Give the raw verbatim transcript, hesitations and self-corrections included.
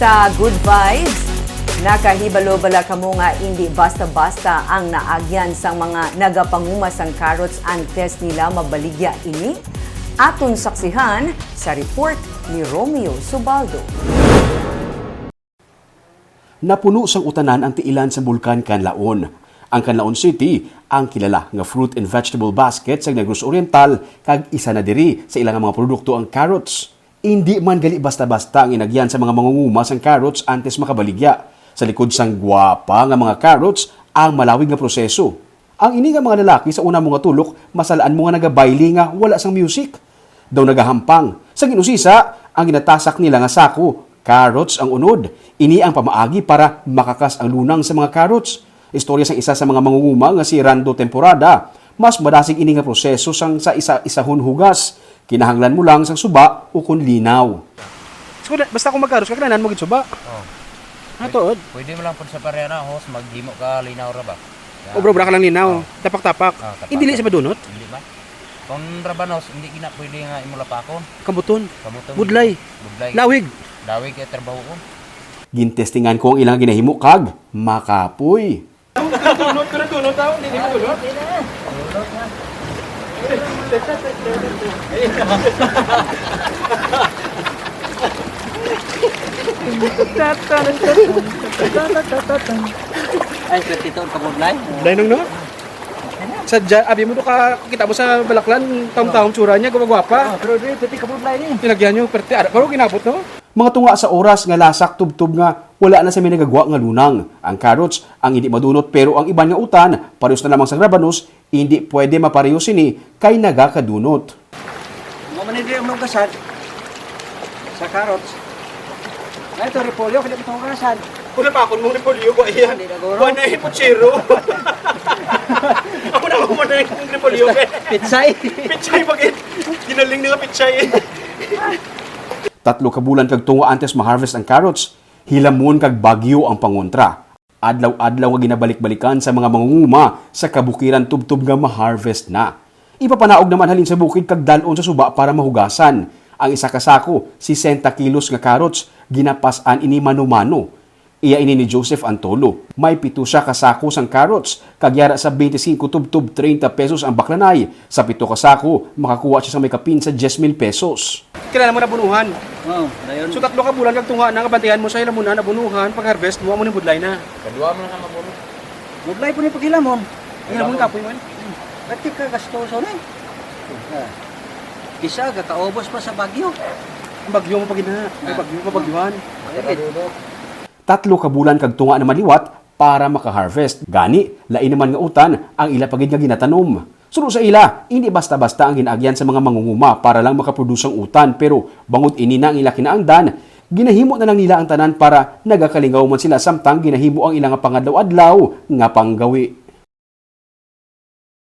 Sa Good Vibes, nakahibalo bala kamo nga indi basta-basta ang naagyan sang mga nagapanguma sang carrots antes nila mabaligya ini? Aton saksihan sa report ni Romeo Subaldo. Napuno sang utanan ang tiilan sa Bulkan Kanlaon. Ang Kanlaon City, ang kilala nga fruit and vegetable basket sa Negros Oriental, kag isa na diri sa ilang mga produkto ang carrots. Indi man gali basta-basta ang inagyan sa mga mangunguma sang carrots antes makabaligya. Sa likod sang gwapa nga mga carrots, ang malawig nga proseso. Ang ini nga mga lalaki sa una mo nga tulok, masalaan mo nga nagabayle nga wala sang music. Daw nagahampang. Sa ginusisa, ang ginatasak nila nga sako, carrots ang unod. Ini ang pamaagi para makakas ang lunang sa mga carrots. Istorya sang isa sa mga mangunguma nga si Rando Temporada, mas madasig ini nga proseso sang sa isa-isahon hugas. Kinahanglan mo lang sang suba ukon linaw. So, basta kung mag-carrots ka, kinahanglan mo gid suba. Oh. Ah, tuod. Pwede mo lang pud sa pareha na, host, maghimo ka linaw ra ba? Yan. Obra-obra ka lang linaw. Oh. Tapak-tapak. Oh, tapak-tapak. Hindi sa madunot? Hindi ba? Kung rabanos, hindi gina pwede nga imo lapakon. Kamuton. Kamuton. Budlay. Budlay. Lawig. Lawig kay trabaho ko. Gintestingan ko ang ilang ginahimo kag makapoy. Tunot, pero tunot daw, hindi mo tunot. Ay, pwede ito, kabudlay. Budlay nung, no? Sadya, abi mo do ka, kita mo sa balaklan, taom-taom tsura niya, gwapa-gwapa. Ah, pero dili, pwede kabudlay ni. Tinagyan nyo, perte, ara, pero ginabot, no? Mga tunga sa oras nga lasak tubtob nga wala na sa may nagagwa nga lunang. Ang carrots, ang hindi madunot, pero ang iban nga utan, parehos na lamang sa grabanos, hindi pwede mapareho sini kay nagakadunot. Mo man hindi ang malugasan sa carrots. Ay, ito, repolyo, pwede mo hugasan. Wala pa akong mong repolyo, ba yan? Hindi na, guro. Wala na yung putsero. Ako na ako muna yung repolyo, eh. Pitsay. Pitsay, bakit? Ginaling nila pitsay, eh. Tatlo ka bulan kag tunga antes ma-harvest ang carrots, hilamon kag bagyo ang pangontra. Adlaw-adlaw nga ginabalik-balikan sa mga mangunguma sa kabukiran tubtob nga ma-harvest na. Ipapanaog naman halin sa bukid kag dal-on sa suba para mahugasan. Ang isa ka sako, sesenta kilos nga carrots, ginapas-an ini mano-mano. Iya ini ni Joseph Antolo. May pito sia ka sako sang carrots, kag yara sa twenty-five tubtob treinta pesos ang baklanay. Sa pito ka sako, makakuha sia sa may kapin sa diyes mil pesos. Kailangan mo na bunuhan. Oo, dayon. So, tatlo ka bulan kag tunga na nga bantayan mo sa hilamon na nabunuhan, pag-harvest mo, amo ni budlay na. Kadua mo na nga mabuno. Budlay po ni paghilamon. Ang hilamon kapoy man. Pati ka gastoso ni. Ah. Isa, gakaubos pa sa bagyo. Ang bagyo mo pag ina. Ang bagyo, mabagyuhan. Ay, Tatlo ka bulan kag tunga naman liwat para maka-harvest. Gani, lain naman nga utan ang ila pa gid nga ginatanom. Suno sa ila, indi basta-basta ang ginaagyan sa mga mangunguma para lang makaproduce ang utan, pero bangod ini na ang ila kinaangdan, ginahimo na lang nila ang tanan para nagakalingaw man sila samtang ginahimo ang ila nga pangadlaw-adlaw nga panggawi.